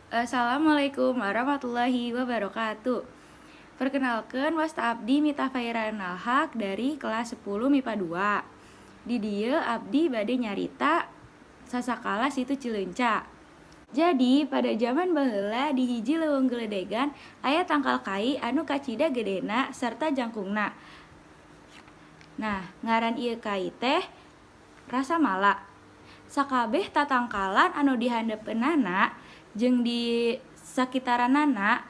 Assalamualaikum warahmatullahi wabarakatuh. Perkenalkan, wasta abdi Mita Fairanal Haq dari kelas 10 MIPA 2. Di dieu abdi bade nyarita Sasakala Situ Cileunca. Jadi pada zaman baheula, di hiji leuweung geledegan aya tangkal kai anu kacida gedena serta jangkungna. Nah, ngaran ieu kai teh Rasamala. Sakabeh tatangkalan anu dihandapeunana jeung di sakitaranana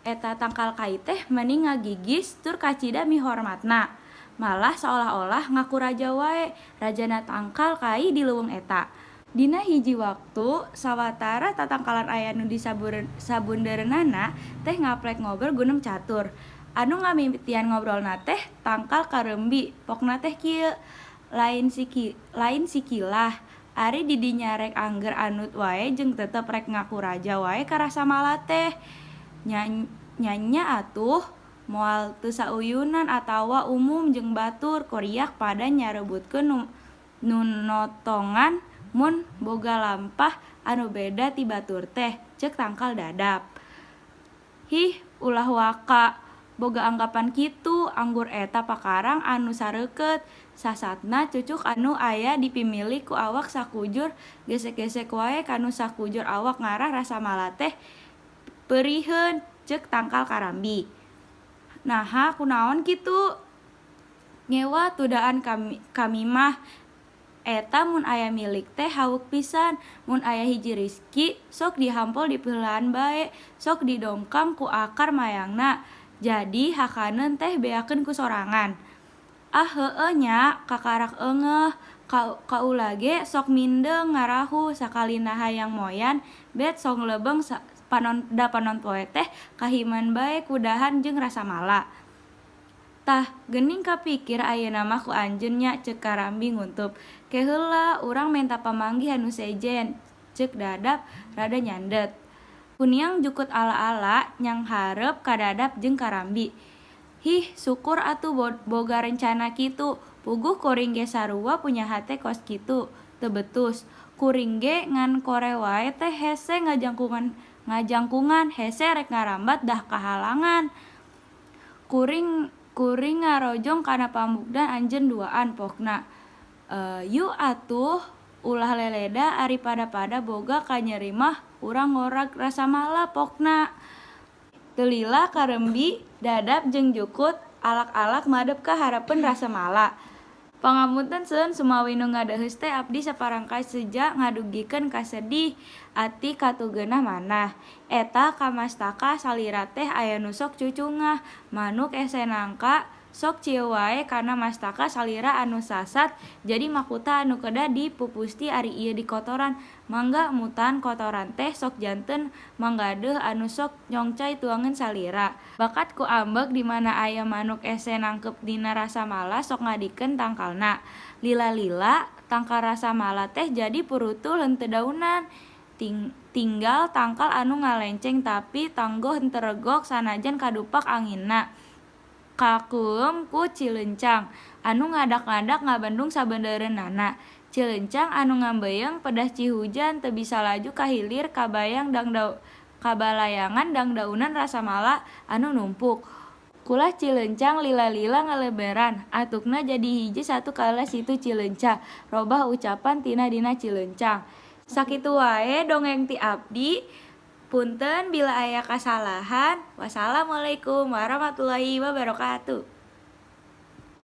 eta tangkal kai teh meni ngagigis tur kacida mihormatna. Malah saolah-olah ngaku raja wae, rajana tangkal kai di leuweung eta. Dina hiji waktu, sawatara tatangkalan aya nu di sabundeureunnana teh ngaplek ngobrol gunem catur. Anu ngamimitian ngobrolna teh tangkal kareumbi, pokna teh kieu: "Lain sikilah, ari di dinya rek angger anut wae jeung tetep rek ngaku raja wae ka Rasamala teh. Nya atuh, moal teu sauyunan atawa umum jeung batur kuriak pada nyarebutkeun nu notongan mun boga lampah anu beda ti batur teh," ceuk tangkal dadap. "Hih, ulah waka boga anggapan kitu, anggur eta pakarang anu sareukeut, sasatna cucuk anu aya dipimilik ku awak sakujur gesek-gesek wae kanu sakujur awak ngarah Rasamala teh peuriheun," ceuk tangkal karambi. "Naha kunaon kitu? Ngewa tudaan kami mah eta mun aya milik teh hauk pisan, mun aya hiji rizki sok dihampol dipiheulaan bae, sok didongkang ku akar mayangna, jadi hakaneun teh beakeun ku sorangan." "Ah, heueuh nya, kakarak eungeuh. Kaula ge sok mindeng ngarahu sakalina hayang moyan bet sok lebeng da panon poe teh kahiman bae kudahan jeung Rasamala. Tah, geuning kapikir ayeuna mah ku anjeun nya," ceuk Karambi nguntup. "Ke heula urang menta pamanggih anu sejen," ceuk Dadap rada nyandet. Kuniang jukut ala-ala nyanghareup ka Dadap jeung Karambi. "Hih, syukur atuh boga rencana kitu, puguh kuring ge sarua punya hate kos kitu, teu betus. Kuring ge ngan kore wae teh hese ngajangkungan, hese rek ngarambat dah kahalangan. Kuring kuring ngarojong kana pamukdan anjeun duaan pokna. Yu atuh, ulah leleda, ari pada-pada boga kanyeri mah urang ngorag Rasamala pokna." Teu lila Kareumbi, Dadap jeung Jukut alak-alak madep ka hareupeun Rasamala. Pangapunten seueun sumawi nu ngadeheus teh abdi saparangkat seja ngadugikeun kasedih ati katugeunah manah. Eta ka mastaka salira teh aya nu sok cucungah, manuk ese nangka sok cieu wae kana mastaka salira anu sasat jadi makuta anu kedah dipupusti ari ieu dikotoran. Mangga mutan kotoran teh sok janten manggadeuh anu sok nyongcay tuangan salira. Bakat ku ambek di mana aya manuk ese nangkep dina Rasamala sok ngadikeun tangkalna. Lila-lila tangkal Rasamala teh jadi purutul henteu daunan. Tinggal tangkal anu ngalenceng tapi tanggoh henteu regok sanajan kadupak anginna. Kakeueum ku Cileungcang anu ngadak-ngadak ngabendung sabundeureunana. Cileungcang anu ngambeuyeng pedah cihujan teu bisa laju ka hilir kabalayangan dangdaunan Rasamala anu numpuk. Kulah Cileungcang lila-lila ngaleberan, atukna jadi hiji satu kalah Situ Cileunca, robah ucapan tina dina Cileungcang. Sakitu wae dongeng ti abdi. Punten bila aya kasalahan. Wassalamualaikum warahmatullahi wabarakatuh.